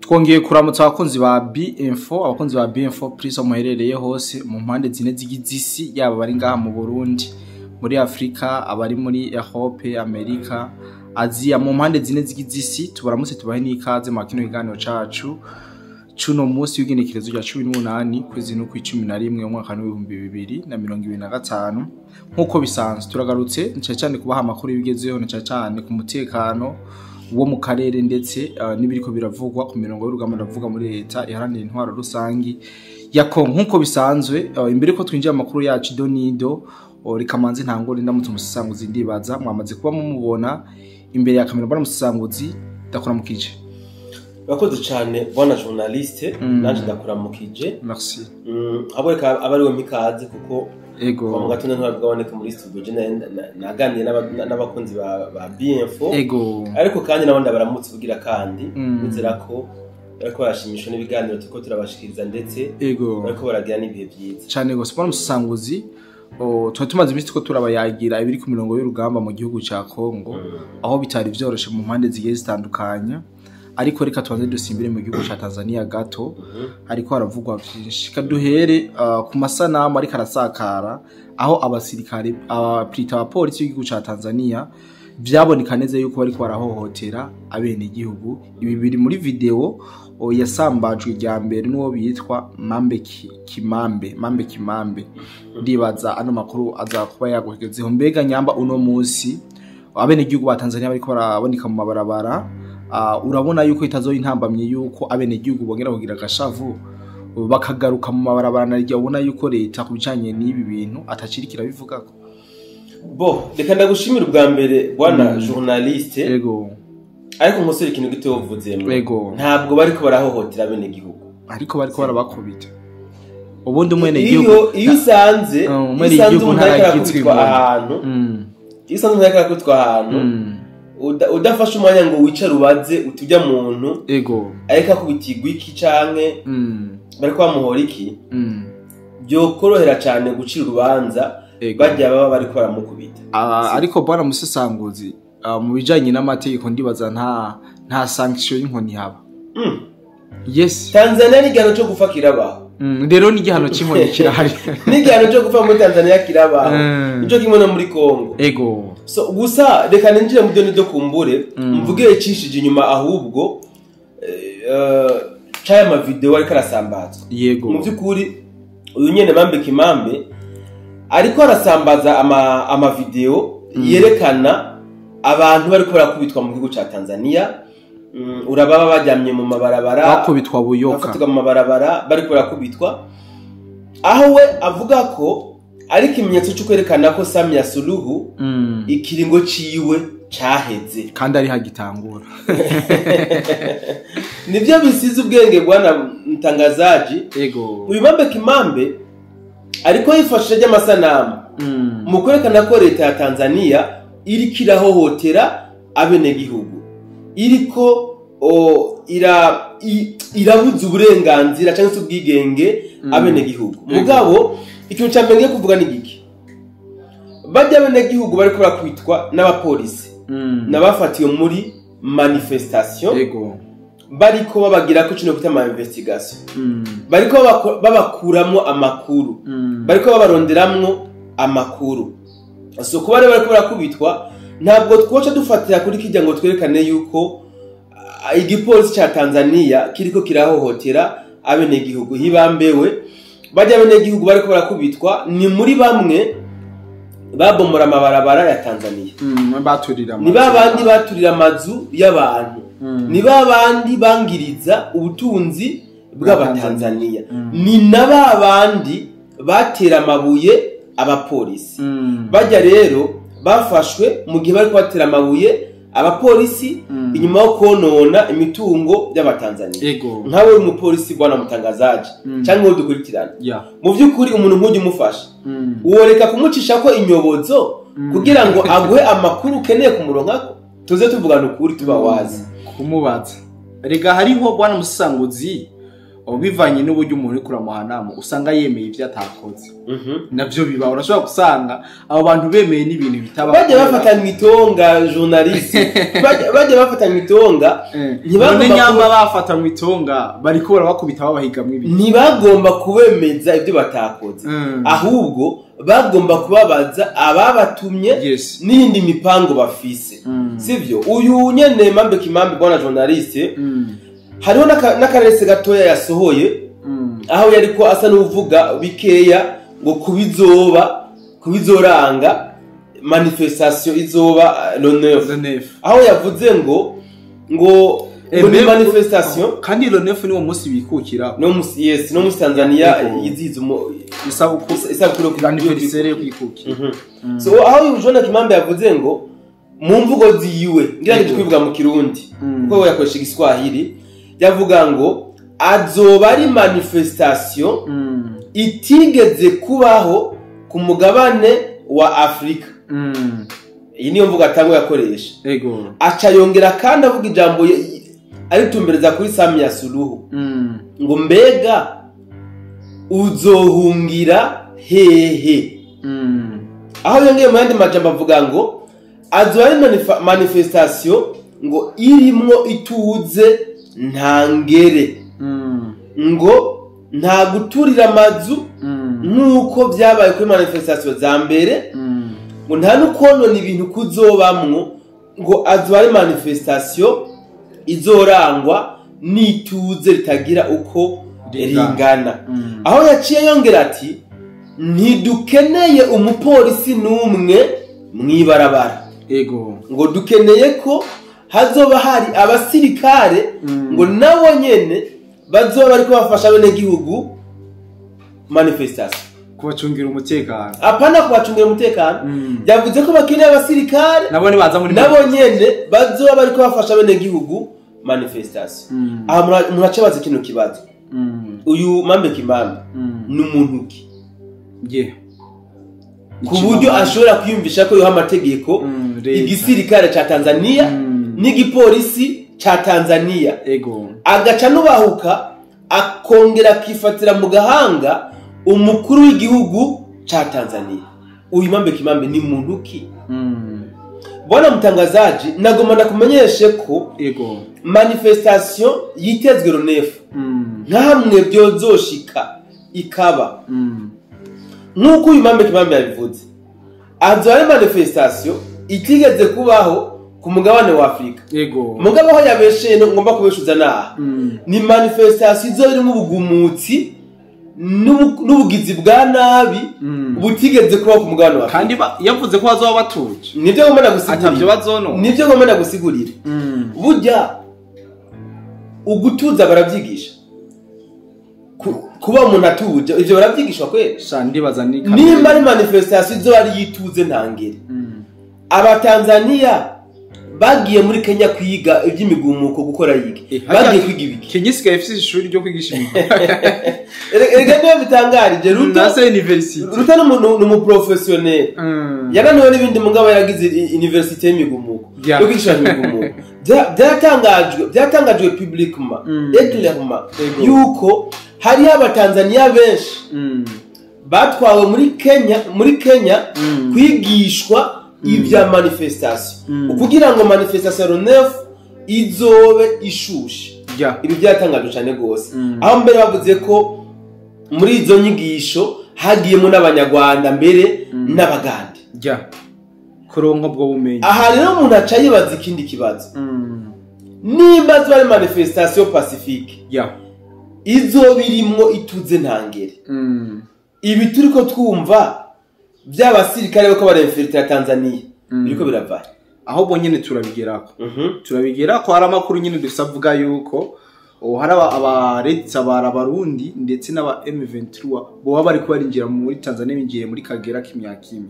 Twongeye kuramutsa abakunzi ba B-Info, abakunzi ba B-Info Plus muherereye hose mu mpande zine zigize isi, yaba bari ngaha mu Burundi, muri Afrika, abari muri Europe, Amerika, Aziya, mu mpande zine zigize isi, tubaramutse tubahe n'ikaze mu kino kiganiro cacu cuno munsi w'igenekerezo rya 18 kwezi n'ukwa 11 umwaka w'2025. Nk'uko bisanzwe turagarutse cane cane kubaha amakuru y'ibigezeho na cane cane ku mutekano wo mu karere, ndetse n'ibiriko biravugwa ku mirongo y'urugamba, ndavuga muri Leta Iharanira Intwaro Rusangi ya Kongo. Nk'uko bisanzwe, imbere ko twinjira amakuru yacu ido nido, rikamanze ntangore ndamutse umusisanguzi. Ndibaza mwamaze kuba mumubona imbere ya kamera. Bwana umusisanguzi, ndakuramukije. Urakoze cyane bwana journaliste. Nanje ndakuramukije. Merci. Abo reka aba ariwe mikaze kuko kuva mu gatondo ntibwaboneka muri studio. Je naganiriye n'abakunzi ba B-Info. Ariko kandi nabo ndabaramutse kugira kandi nizera ko bariko barashimishwa n'ibiganiro turiko turabashikiriza, ndetse bariko baragira n'ibihe vyiza. Cane gose, bwana umusisanguzi. Tuba tumaze iminsi turiko turabayagira ibiri ku mirongo y'urugamba mu gihugu ca Kongo, aho bitari vyoroshe mu mpande zigiye zitandukanye, ariko reka tubanze dusimbire mu gihugu ca Tanzania gato. Hariko haravugwa vyinshi. Kaduhere ku masanamu ariko arasakara, aho abasirikare, abaprita, abapolisi b'igihugu ca Tanzania vyaboneka neza yuko bariko barahohotera abenegihugu. Ibi biri muri video yasambajwe rya mbere n'uwo bitwa Mambe Kimambe. Mambe Kimambe, ndibaza ano makuru aza kuba yagugezeho. Mbega nyamba uno munsi abenegihugu ba Tanzania bariko baraboneka mu mabarabara, urabona yuko itazoba intambamye yuko abenegihugu bongera kugira agashavu bakagaruka mu mabarabara, narirya ubona yuko leta ku bijanye n'ibi bintu atacirikira bivugako? Bo, reka ndagushimira ubwa mbere bwana journaliste. Ariko nkosore ikintu gito wavuzemwo. Ntabwo bariko barahohotera abenegihugu. Ariko bariko barabakubita. Ubundi umwenegihugu Iyo usanze iyo umwenegihugu usanze umuntu ariko ntaragizwe arakubitwa inkoni. ahantu, iyo usanze umuntu ariko arakubitwa ahantu, udafashe umwanya ngo wicare ubaze uti ujya muntu ariko akubitirwa iki canke bariko bamuhora iki, byokorohera cane gucira urubanza barya baba bariko baramukubita. Ariko bwana musesanguzi, mu bijanye n'amategeko ndibaza nta sanction y'inkoni haba. Yes. Tanzania n'igihano co gupfa kirabaho. Rero n'igihano cy'inkoni kirahari. N'igihano co gupfa muri Tanzania kirabaho, nico kimwe no muri Congo. So gusa reka ninjire mu byo nibyo kumbure mvuge icishije inyuma ahubwo c'aya mavideo ariko arasambazwa. Mu by'ukuri uyu nyene Mambe Kimambe ariko arasambaza amavideo yerekana abantu bariko barakubitwa mu gihugu ca Tanzania. Urababa baryamye mu mabarabara, bakubitwa buyoka, bafatirwa mu mabarabara bariko barakubitwa, aho we avuga ko ari ikimenyetso cyo kwerekana ko Samia Suluhu ikiringo ciwe caheze. Kandi ari hagitangura. Nivyo bisize ubwenge, bwana mtangazaji. Uyu Mambe Kimambe ariko yifashisha ry'amasanamu mu kwerekana ko leta ya Tanzania iriko irahohotera abenegihugu, iriko irabuza uburenganzira cyangwa se ubwigenge abenegihugu. Mugabo ikintu cya mbere ngiye kuvuga ni giki: bajya abenegihugu bariko barakubitwa n'abapolisi n'abafatiwe muri manifestation, bariko babagira ko kino kwita ama investigation, bariko babakuramwo amakuru, bariko babaronderamwo amakuru. So kuba rero bariko barakubitwa, ntabwo twoca dufatira kuri kijya ngo twerekane yuko igipolisi ca Tanzania kiriko kirahohotera abenegihugu. Hibambewe, bajya abenegihugu bariko barakubitwa ni muri bamwe babomora amabarabara ya Tanzania. Baturira Ni ba bandi baturira amazu y'abantu, ni ba bandi bangiriza ubutunzi bw'Abatanzania, ni na ba bandi batera amabuye abapolisi. Bajya rero bafashwe mu gihe bari kubatera amabuye abapolisi inyuma yo konona imitungo y'Abatanzania. Nkawe uri umupolisi, bwana mutangazaji, cyangwa wowe dukurikirana, mu by'ukuri umuntu nk'ujya umufasha, woreka kumucisha ko inyobozo kugira ngo aguhe amakuru ukeneye kumuronkako? Tuze tuvugana ukuri, tuba wazi. Kumubaza rega hariho, bwana musanguzi. Bivanye n'uburyo umuntu uri kuramuhanamo usanga yemeye ivyo atakoze. Navyo biba urashobora gusanga abo bantu bemeye n'ibintu bitaba. Bajya bafatanywa itonga journaliste, bajya bafatanywa itonga, ntibagomba nyamba bafatanywa itonga bariko barabakubita babahigamwe ibintu. Ntibagomba kubemeza ibyo batakoze, ahubwo bagomba kubabaza ababatumye n'indi mipango bafise. Sivyo uyu nyene Mambe Kimambi bwana journaliste, hariho n'akarese gatoya yasohoye aho yariko asa n'uvuga bikeya ngo kubizoba kubizoranga manifestation izoba le 9, aho yavuze ngo ni manifestation kandi le 9 niwo munsi bikukira no munsi, yes, no munsi Tanzania yiziza isabukuru ku anniversaire yo kwikukira. So aho John Kimambi yavuze ngo mu mvugo ziyiwe ngira ngo twivuga mu Kirundi kuko yakoresha Igiswahili, yavuga ngo azoba ari manifestation itigeze kubaho ku mugabane wa Afrika. Iyi niyo mvuga atangwe yakoresha. Ego. Aca yongera kandi avuga ijambo aritumbereza kuri Samia Suluhu. Ngo mbega uzohungira hehe? Aho yongeye mu yandi majambo avuga ngo azoba ari manifestation ngo irimwo ituze ntangere, ngo nta guturira amazu nkuko byabaye kuri manifestation za mbere, ngo nta nukonona ibintu kuzobamwo, ngo azoba ari manifestation izorangwa n'ituze ritagira uko ringana. Aho yaciye yongera ati ntidukeneye umupolisi n'umwe mwibarabara. Ego. Ngo dukeneye ko hazoba hari abasirikare ngo nabo nyene bazoba bariko bafasha bene gihugu manifestation kubacungira umutekano. Apana kubacungira umutekano, yavuze ko bakeneye abasirikare nabo nibaza muri nabo nyene bazoba bariko bafasha bene gihugu manifestation. Aha muracabaza kino kibazo. Uyu Mambe Kimambi ni umuntu ki? Yeah. Ku buryo ashobora kwiyumvisha ko yoha amategeko igisirikare ca Tanzania n'igipolisi ca Tanzania. Ego. Agaca nubahuka akongera akifatira mu gahanga umukuru w'igihugu ca Tanzania. Uyu Mambe Kimambi ni muntu ki? Bwana mtangazaji, nagomba ndakumenyeshe ko ego manifestation yitezwe ronefu nkamwe byozoshika ikaba nkuko uyu Mambe Kimambi yabivuze, azo ari manifestation itigeze kubaho ku mugabane wa Afrika. Yego. Mugabo aho yabesheye ngomba kubeshuza naha. Ni manifestation izo irimo ubugumutsi n'ubugizi bwa nabi butigeze kubaho ku mugabane wa Afrika. Kandi yavuze ko bazoba batuje. Nivyo ngomba ndagusigurira. Atavyo bazono. Nivyo ngomba ndagusigurira. Burya ugutuza barabyigisha. Kuba umuntu atuje ivyo barabyigishwa kweli. Sha ndibaza ni nimba ari manifestation izo ari yituze ntangere. Abatanzania bagiye muri Kenya kwiga iby'imigumuko gukora yige. Bagiye kwiga ibiki? Kenya isigaye ifite ishuri ryo kwigisha imigumuko. Erega niyo bitangarije Ruto nase university. Ruto ni professionnel. Yananiwe n'ibindi mugabo yaragize university y'imigumuko. Yo kwigisha imigumuko. Byatangajwe publiquement et clairement yuko hari abatanzania benshi batwawe muri Kenya kwigishwa ibya manifestation ukugira ngo manifestation 9 izobe ishushe. Ibi byatangajwe cyane gose, aho mbere bavuze ko muri izo nyigisho hagiyemo n'abanyarwanda mbere n'abagande kuronka bwo bumenyi. Aha rero umuntu aca yibaza ikindi kibazo, nimba zo ari manifestation pacifique izo birimwo ituze ntangere, ibi turiko twumva by'abasirikare bako baremfiltra Tanzania biriko birava aho bonyene turabigerako. Turabigerako hari amakuru nyine dusavuga yuko hari abaretsa barabarundi ndetse n'aba M23 bo bari kubarinjira muri Tanzania bingiye muri Kagera kimya kimwe.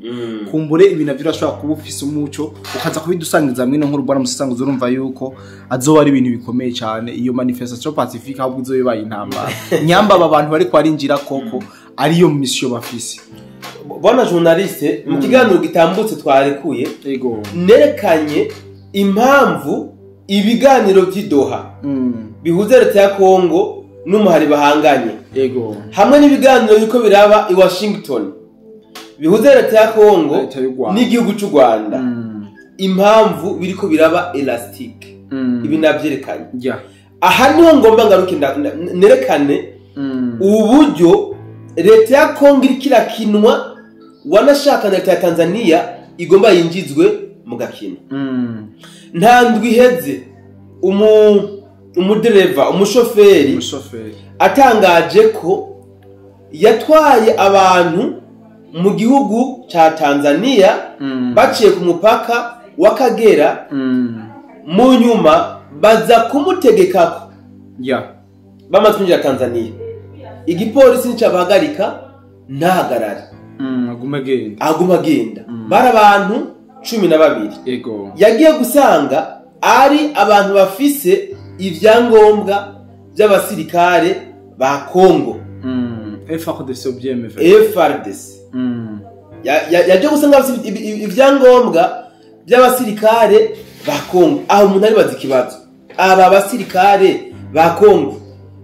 Kumbure ibi navyo urashobora kuba ufise umuco ukaza kubidusangiza mwino nkuru bwana musanguzo, urumva yuko azoba ari ibintu bikomeye cyane iyo manifestation pacifique ahubwo izoba intambara. Nyamba aba bantu bari kwarinjira koko ariyo mission bafise. Bwana journaliste, mu kiganiro gitambutse twarekuye nerekanye impamvu ibiganiro by'idoha bihuza leta ya Kongo n'umuhari bahanganye. Yego. Hamwe n'ibiganiro biriko biraba i Washington bihuza leta ya Kongo Leta y'u Rwanda. n'igihugu c'u Rwanda. Impamvu biriko biraba élastique, ibi navyerekanye. Aha niho ngomba ngaruke nerekane uburyo leta ya Kongo iriko irakinwa, wanashaka na leta ya Tanzania igomba yinjizwe mu gakino. Nta ndwi iheze umudereva, umushoferi umushoferi atangaje ko yatwaye abantu mu gihugu ca Tanzania baciye ku mupaka w'Akagera, mu nyuma baza kumutegekako bamaze kwinjira Tanzania, igipolisi nicabahagarika ntahagarare, Aguma agenda. Aguma agenda. Bari abantu 12. Yagiye gusanga ari abantu bafise ivyangombwa by'abasirikare ba Kongo. FARDC BMV. FARDC. Yaje gusanga bafise ivyangombwa by'abasirikare ba Kongo. Aho umuntu aribaza ikibazo, aba basirikare ba Kongo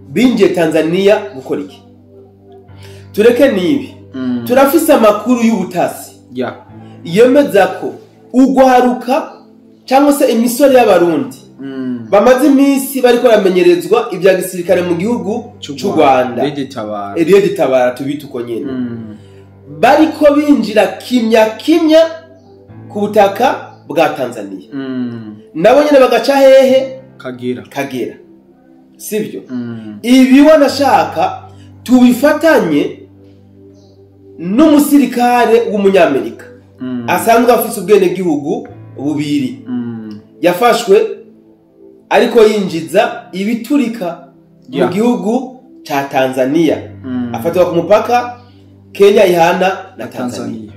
binjiye Tanzania gukora iki? Tureke nibi, turafise amakuru y'ubutasi yemeza ko ugwaruka cyangwa se imisore y'Abarundi bamaze iminsi bariko baramenyerezwa ibya gisirikare mu gihugu c'u Rwanda, RED Tabara. RED Tabara tubita uko nyene, bariko binjira kimya kimya ku butaka bwa Tanzania, nabo nyene bagaca hehe? Kagera. Kagera, sibyo? Ibi wanashaka tubifatanye n'umusirikare w'umunyamerika asanzwe afise ubwenegihugu bubiri, yafashwe ariko yinjiza ibiturika mu gihugu ca Tanzania, afatwa ku mupaka Kenya ihana na Tanzania. Tanzania.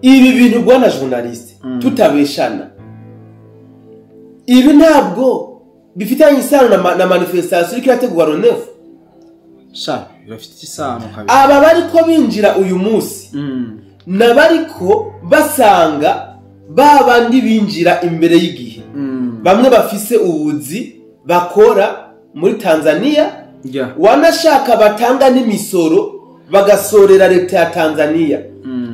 Ibi bintu, bwana journaliste, tutabeshana, ibi ntabwo bifitanye isano na manifestation iriko irategurwa le 9. Sha, birafite isano kabisa. Aba bariko binjira uyu munsi n'abariko basanga ba bandi binjira imbere y'igihe, bamwe bafise ubuzi bakora muri Tanzania, wanashaka batanga n'imisoro, bagasorera leta ya Tanzania.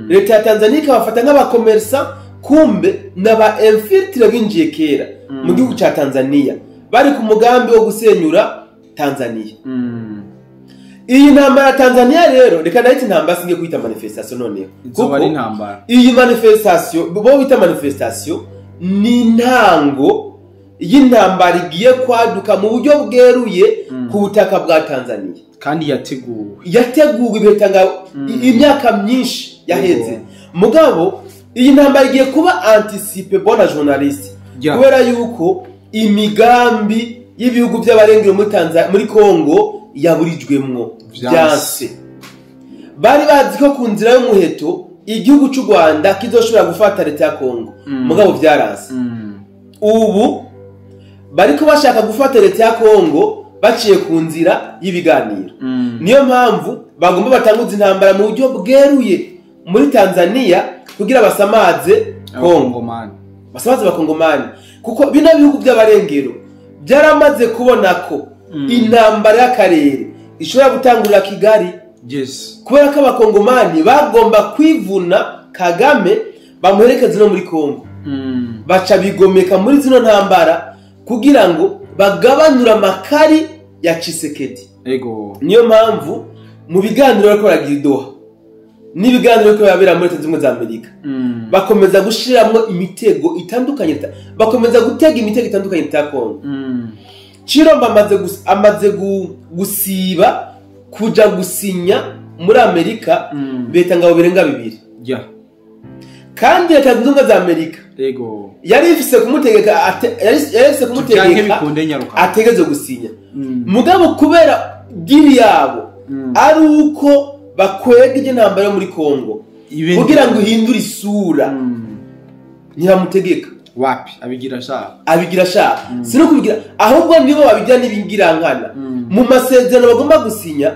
Leta ya Tanzania ikabafata nk'abakomersa, kumbe n'aba infiltrés binjiye kera mu gihugu ca Tanzania, bari ku mugambi wo gusenyura Tanzania. Iyi ntambara ya Tanzania rero, reka ndayita intambara, singiye kuyita manifestation noneho. Izoba ari Kuko intambara. iyi manifestation bo bita manifestation ni intango y'intambara igiye kwaduka mu buryo bweruye ku butaka bwa Tanzania. Kandi yateguwe. Yateguwe ibihe tanga imyaka myinshi yaheze. Mugabo iyi ntambara igiye kuba anticipée, bwana journaliste, kubera yuko imigambi y'ibihugu by'abarengero muri Tanzania, muri Congo yaburijwemwo. Vyanse. Vyanse. Bari bazi ko ku nzira y'umuheto igihugu cy'u Rwanda kizoshobora gufata leta ya Congo, mugabo vyaranse. Ubu bariko bashaka gufata leta ya Congo baciye ku nzira y'ibiganiro. Niyo mpamvu bagomba batanguza intambara mu buryo bweruye muri Tanzania kugira basamaze Congo, Abakongomani. Basamaze abakongomani, kuko bino bihugu by'abarengero byaramaze kubona ko intambara y'akarere ishobora gutangurira Kigali, kubera ko abakongomani bagomba kwivuna Kagame bamuherekeze no muri Kongo. Baca bigomeka muri zino ntambara kugira ngo bagabanure amakari ya Tshisekedi. Niyo mpamvu mu biganiro bariko baragira i Doha n'ibiganiro bariko birabera muri Leta Zunze Ubumwe za Amerika, bakomeza gushiramwo imitego itandukanye, bakomeza gutega imitego itandukanye ya Kongo. Chilombo amaze gusiba kuja gusinya muri Amerika beta ngabo birenga 2. Kandi Leta Zunze Ubumwe za Amerika yari ifise kumutegeka yari ifise Tubyanke kumutegeka bikunde nyaruka. ategeze gusinya. Mugabo kubera deal yabo ari uko bakwega ijya ntambara yo muri Kongo kugira ngo ihindure isura, ntibamutegeka. Wapi, abigira ashaka. Abigira ashaka, si no kubigira, ahubwo nibo babigira n'ibingirankana. Mu masezerano bagomba gusinya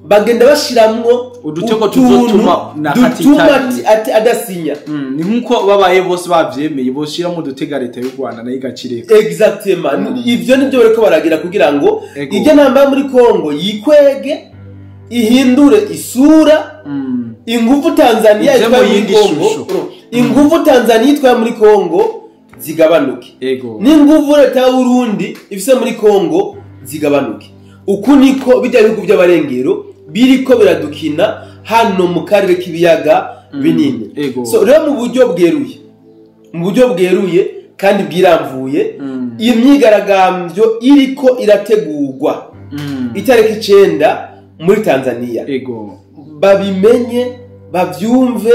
Bagenda bashiramwo udutego tuzotuma dutuma adasinya. Ni nkuko babaye bose bavyemeye boshiramo udutega leta y'u Rwanda nayo igacireka. Exactement. Ivyo nivyo bariko baragira kugira ngo ijya ntambara muri Kongo yikwege, ihindure isura. Inguvu Tanzania itwaye muri Kongo, inguvu Tanzania itwaye muri Kongo zigabanuke. N'inguvu leta y'u Burundi ifise muri Kongo zigabanuke. Uku niko bijya bihugu by'abarengero biriko biradukina hano mu karere k'ibiyaga binini. So rero mu buryo bweruye kandi bwiramvuye, iyi myigaragambyo iriko irategurwa itariki 9 muri Tanzania. Babimenye, bavyumve,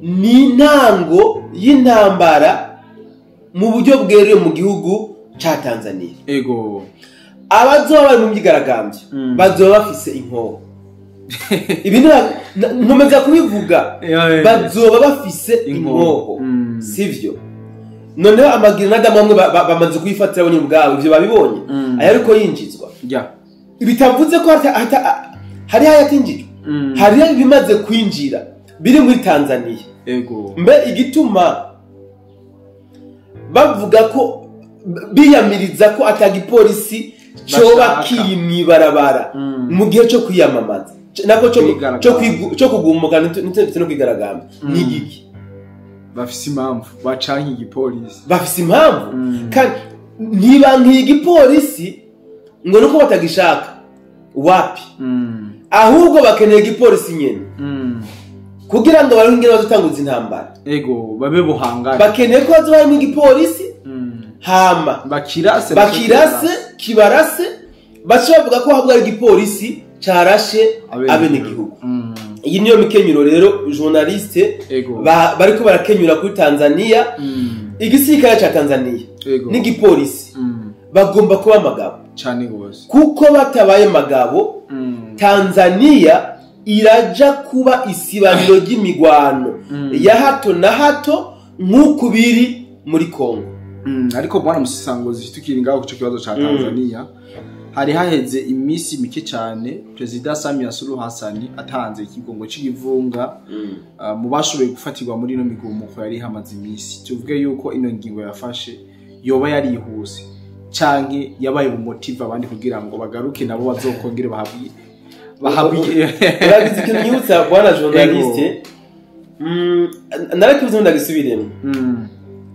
ni intango y'intambara mu buryo bweruye mu gihugu ca Tanzania. Abazoba bari mu myigaragambyo bazoba bafise inkoho. Ibi nkomeza kubivuga, bazoba bafise inkoho, sivyo? Noneho amagirinada amwe bamaze kuyifatira abonye ubwabo, ivyo babibonye aya ariko yinjizwa. Bitavuze ko hari hayatinjijwe, hari ibimaze kwinjira biri muri Tanzania. Mbe igituma bavuga ko biyamiriza ko atagipolisi coba kiri mwibarabara mu gihe cyo kwiyamamaza nako cyo kugumuka ndetse no kwigaragambya, ni giki? Bafise impamvu bacanka igipolisi, bafise impamvu kandi ntibankiye igipolisi ngo nuko batagishaka wapi, ahubwo bakeneye igipolisi nyene kugira ngo baronke ingene bazotanguza intambara. Babe buhanganye, bakeneye ko bazoba harimo igipolisi hama bakirase kibarase, bace bavuga ko habwa igipolisi carashe abenegihugu. Iyi niyo mikenyuro rero journaliste bariko barakenyura kuri Tanzania. Igisirikare ca Tanzania n'igipolisi bagomba kuba magabo cyane gose, kuko batabaye magabo Tanzania iraja kuba isibaniro ry'imigwano ya hato na hato nk'uko biri muri Kongo. Ariko bwana Musisangozi, tukiri ngaho kuco kibazo ca Tanzania, hari haheze iminsi mike cyane Perezida Samia Suluhu Hassan atanze ikigongo c'igivunga mu bashoboye gufatirwa muri ino migumuko yari hamaze iminsi. Tuvuge yuko ino ngingo yafashe yoba yarihuse canke yabaye umumotive abandi kugira ngo bagaruke nabo bazokongere bahabwe. Uragize ikintu nyibutsa bwana journaliste, narakivuze ndagisubiremo.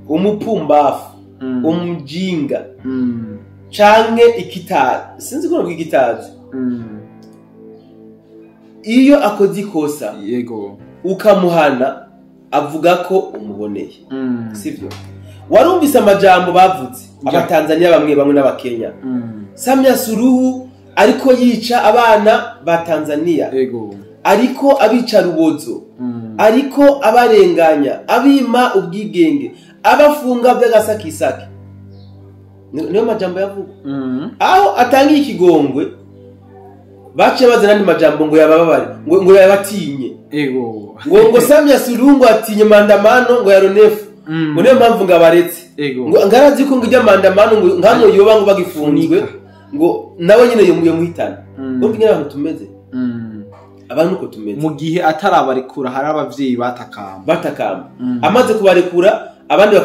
Umupumbafu, umujinga, canke ikitazi, sinzi ko igitazi, iyo akoze ikosa ukamuhana avuga ko umuboneye, sivyo? Warumvise amajambo bavuze abatanzania bamwe bamwe n'abakenya. Samia Suluhu ariko yica abana ba Tanzania, ariko abica rubozo, ariko abarenganya, abima ubwigenge, abafunga by'agasakisaki. Niyo majambo yavuga. Aho atangiye ikigongwe bace bazana n'andi majambo ngo yabababare, ngo yabatinye. Ngo Samia Suluhu ngo atinye mandamano ngo ya Ronefu, ngo niyo mpamvu ngo abaretse, ngo ngarazi ko ngo ijya mandamano ngo nkamwe yoba ngo bagifunzwe, ngo nawe nyine yomuhitana. Urumva ingene abantu tumeze, abantu uko tumeze. Mu gihe atarabarekura hari abavyeyi batakamba, amaze kubarekura abandi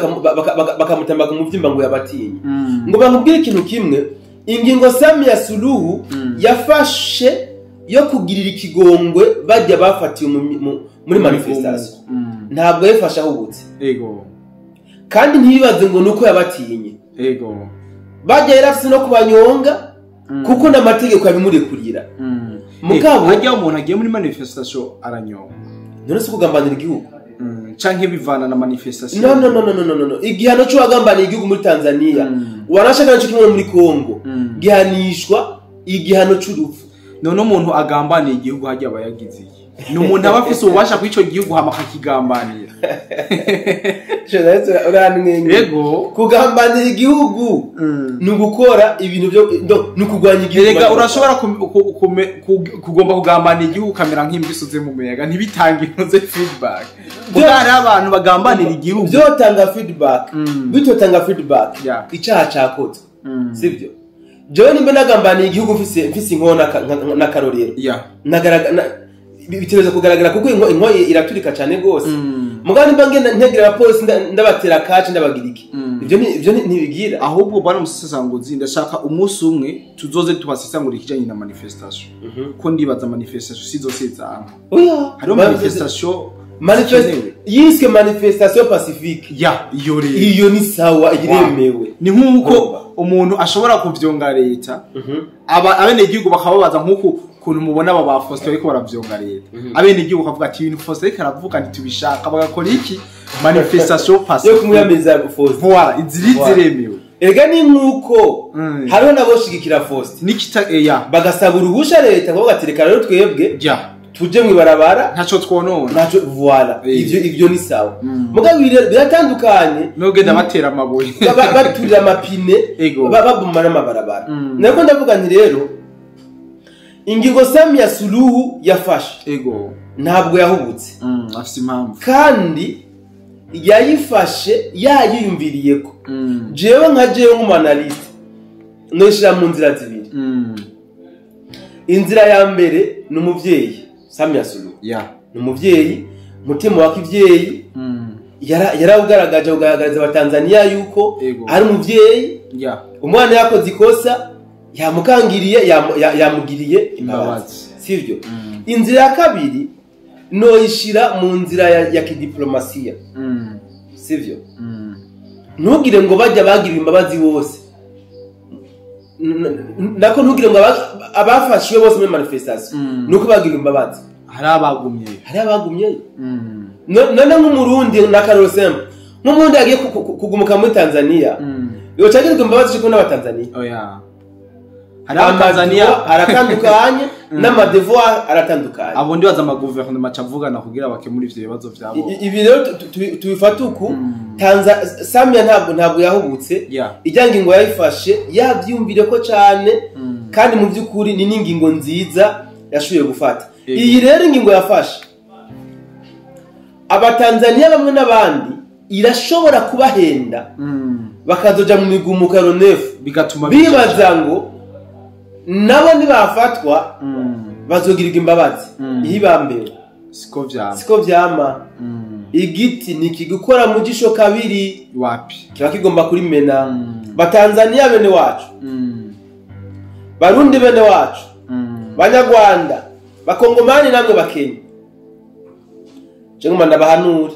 bakamutamba kumuvyimba ngo yabatinye. Ngo bamubwire ikintu kimwe, ingingo Samia Suluhu yafashe yo kugirira ikigongwe bajya bafatiye muri manifestation, ntabwo yafashe ahubutse. Kandi ntibibaze ngo nuko yabatinye. Bajya yarafise no kubanyonga kuko n'amategeko yabimurekurira. Mugabo hajya umuntu agiye muri manifestation aranyonga, none se kugambanira igihugu canke bivana na manifestation? No. Igihano cyo wagambaniye igihugu muri Tanzania, warashaka cyo kimwe muri Kongo, gihanishwa igihano c'urupfu. None umuntu agambaniye igihugu hajya abayagize iki? Ni umuntu aba afise ububasha kuri ico gihugu hama akakigambanira. Yego, kugambanira igihugu ni ugukora ibintu byo ni ukugwanya igihugu. Erega urashobora kugomba kugambanira igihugu ukamera nk'imbisuze mu muyaga ntibitange inoze feedback. Kuko hari abantu bagambanira igihugu byotanga feedback, bitotanga feedback, icaha cakozwe, sivyo? Jewe nimba nagambaniye igihugu mfise inkono n'akarorero, bitegereza kugaragara, kuko inko iraturika cyane rwose. Mugabo nimba ngenda ntegera abapolisi, ndabatera kaci, ndabagira iki, ivyo ntibigira. Ahubwo bwana musesanguzi, ndashaka umunsi umwe tuzoze tubasesangura ikijanye na manifestation, ko ndibaza manifestation si zose zanka. Oya. Hariho manifestation zikenewe. Yiswe manifestation pacifique. Ya, iyo rero. Iyo ni sawa, iremewe. Ni nk'uko Urumva. umuntu ashobora kuvyonga leta, aba abenegihugu bakababaza, nk'uku kuntu mubona aba ba Faustin bariko baravyonga leta, abenegihugu bakavuga ati ibintu Faustin ariko aravuga ntitubishaka, bagakora iki? Manifestation Yo pacifique kumwiyamiriza Faustin. Voilà, iziri Voilà. ziremewe. Erega ni nk'uko hariho n'aboshigikira Faustin nikita ya bagasaba uruhusha leta, kuvuga ati reka rero twebwe ya tuje mw'ibarabara, ntaco twonona. Ntaco, voilà. Ivyo ni sawa. Mugabo ibi rero biratandukanye. Nugenda batera amabuye. Baturira amapine, baboma n'amabarabara. Nako ndavuga nti rero ingingo Samia Suluhu yafashe ntabwo yahubutse. Afise impamvu. Kandi yayifashe yayiyumviriyeko. Jewe nka jewe nk'umu-analyste noyishira mu nzira zibiri. Inzira ya mbere ni umuvyeyi Samia Suluhu, ni umuvyeyi, umutima wa kivyeyi yarawugaragaje, ugaragariza abatanzaniya yuko ari umuvyeyi. Umwana yakoze ikosa, yamukangiriye, yamugiriye imbabazi, Imbabazi. sivyo? Inzira ya kabiri noyishira mu nzira ya kidiplomasiya, sivyo? Ntugire ngo bajya bagira imbabazi bose. Nako ntugire ngo abafashwe bose muri manifestation nuko bagira imbabazi. Hari abagumye. Hari abagumyeyo. None nk'umurundi, na karoro simple, nk'umurundi yagiye kugumuka muri Tanzania, yoca agirwa imbabazi cyo n'abatanzania? Oya, hari abatanzania. Amadevoir aratandukanye n'amadevoir aratandukanye. Abo ndibaza amaguverinoma acavugana kugira bakemure ivyo bibazo vyabo. Ibi rero tubifate uku. Samia ntabwo yahubutse. Ijya ngingo yayifashe yabyumvire ko cyane, kandi mu by'ukuri ni n'ingingo nziza yashoboye gufata. Iyi rero ingingo yafashe, abatanzaniya bamwe n'abandi irashobora kubahenda, bakazoja mu migumuko ya ronefu, bigatuma bibaza ngo nabo nibafatwa bazogirirwa imbabazi. Ihibambewe. Siko vyama. Siko vyama. Igiti nikigukora mu jisho kabiri, wapi, kiba kigomba kurimena. Batanzaniya bene wacu, barundi bene wacu, banyarwanda, bakongomani namwe bakenya, je ngoma ndabahanure,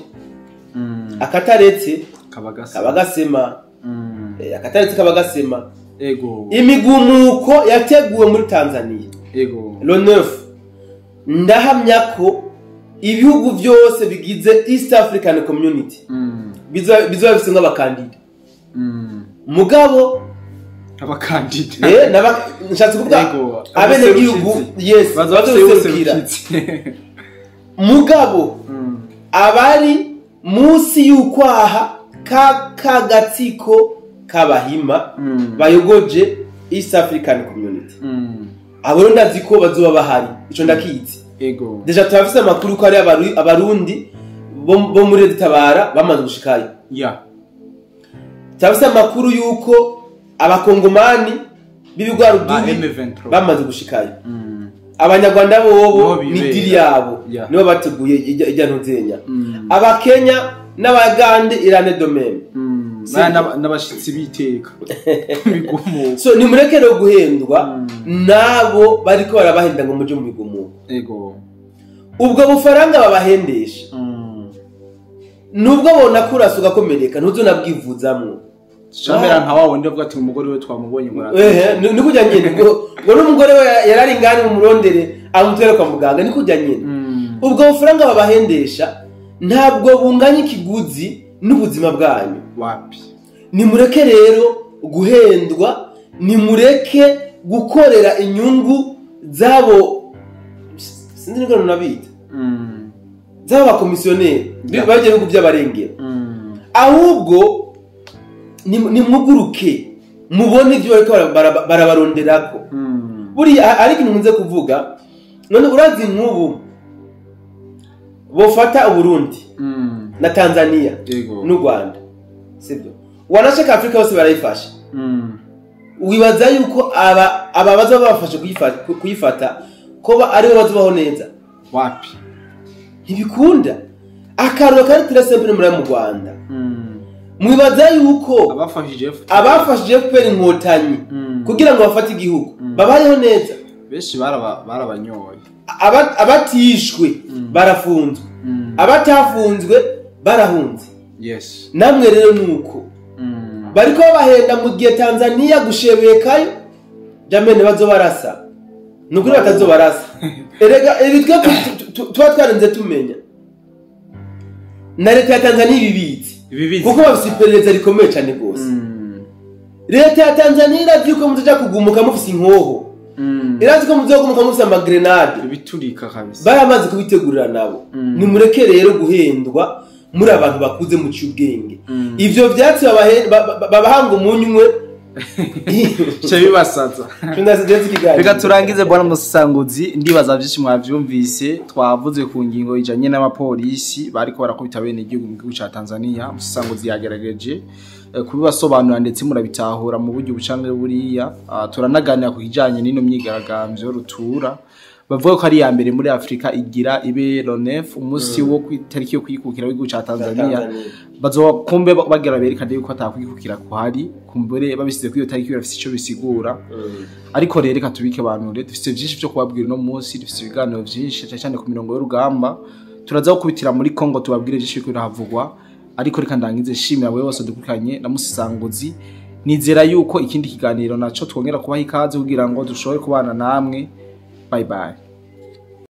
akataretse kabagasa. Kaba gasema. Akataretse kaba gasema. Imigumuko yateguwe muri Tanzania le 9, ndahamya ko ibihugu byose bigize East African Community bizoba bifise nk'abakandida. Mugabo abakandida. Nshatse kuvuga abenegihugu, yes, bazoserukira. Mugabo abari munsi y'ukwaha ka kagatsiko k'abahima bayogoje East African Community, abo rero ndazi ko bazoba bahari, ico ndakizi. Déjà turafise amakuru ko ari abarundi bo muri Tabara bamaze gushikayo. Turafise amakuru yuko abakongomani b'ibigwarudubi Ba M23. bamaze gushikayo. Abanyarwanda bobo Nibo ni bibera. diri yabo, nibo bateguye ijya ntuzenya. Abakenya n'abagande irane de même. N'abashitsi b'iteka bigumuko. So nimureke rero guhendwa nabo bariko barabahenda ngo muje mu migumuko. Ubwo bufaranga babahendesha, nubwo bona kurasa ugakomereka, ntuzonabwivuzamwo. Shamera nka wa wundi avuga ati umugore we twamubonye ngo Ehe, ni kujya nyine ngo n'umugore we yarari ngani mumurondere amutwere kwa muganga, ni kujya nyine. Ubwo bufaranga babahendesha ntabwo bunganya ikiguzi n'ubuzima bwanyu. Wapi. Nimureke rero guhendwa, nimureke gukorera inyungu zabo, sinzi niko nabita, z'abo bakomisiyoneri bagiye bihugu by'abarengera. Ahubwo nimuguruke mubone ibyo bariko barabaronderako. Buriya ariko nkunze kuvuga, none urazi nk'ubu bofata Uburundi na Tanzania n'u Rwanda, sibyo? Wanashaka Afrika yose barayifasha. Wibaza yuko aba baza babafashe kuyifata ko aribo bazubaho neza? Wapi. Ntibikunda. Akaruro kari très simple muri mu Rwanda. Mwibaza yuko abafashije FPR Inkotanyi kugira ngo bafate igihugu babayeho neza? Benshi barabanyoye. Abatishwe barafunzwe, abatafunzwe barahunze. Yes. Namwe rero nuko bariko babahenda mu gihe Tanzania gushebekayo jamene bazobarasa. Nukuri batazobarasa. Erega ibi twe tuba twarenze tumenya. Na leta ya Tanzania ibibizi. Kuko bafise iperereza rikomeye cyane gose. Leta ya Tanzania irazi yuko muzoja kugumuka mufise inkoho. Irazi ko muzogumuka mufise amagrenade. Ibiturika kabisa. Baramaze kubitegurira nabo. Nimureke rero guhendwa muri abantu bakuze mu cyubwenge. Ivyo vyatsi babahanga umunywe cyo bibasaza. Reka turangize bwana Musanguzi, ndibaza byinshi mwavyumvise. Twavuze ku ngingo ijanye n'abapolisi bariko barakubita bene igihugu mu gihugu ca Tanzania. Musanguzi yagerageje kubibasobanura ndetse murabitahura mu buryo bucange buriya. Turanaganira ku kijanye n'ino myigaragambyo rutura bavuga ko ari ya mbere muri Afrika igira ibe Lonef umunsi wo kwitariki yo kwikukira w'igihugu ca Tanzania. Bazoba kumbe bagera berekana yuko atakwikukira kuhari, kumbure babisize kuri iyo tariki bafise ico bisigura. Ariko rero reka tubike abantu rero dufise byinshi byo kubabwira no munsi, dufise ibiganiro byinshi cyane cyane ku mirongo y'urugamba. Turaza gukubitira muri Kongo tubabwire byinshi biko birahavugwa. Ariko reka ndangize nshimira wewe wose dukurikanye na Musisanguzi. Nizera yuko ikindi kiganiro naco twongera kubaha ikaze kugira ngo dushobore kubana namwe. Bye bye.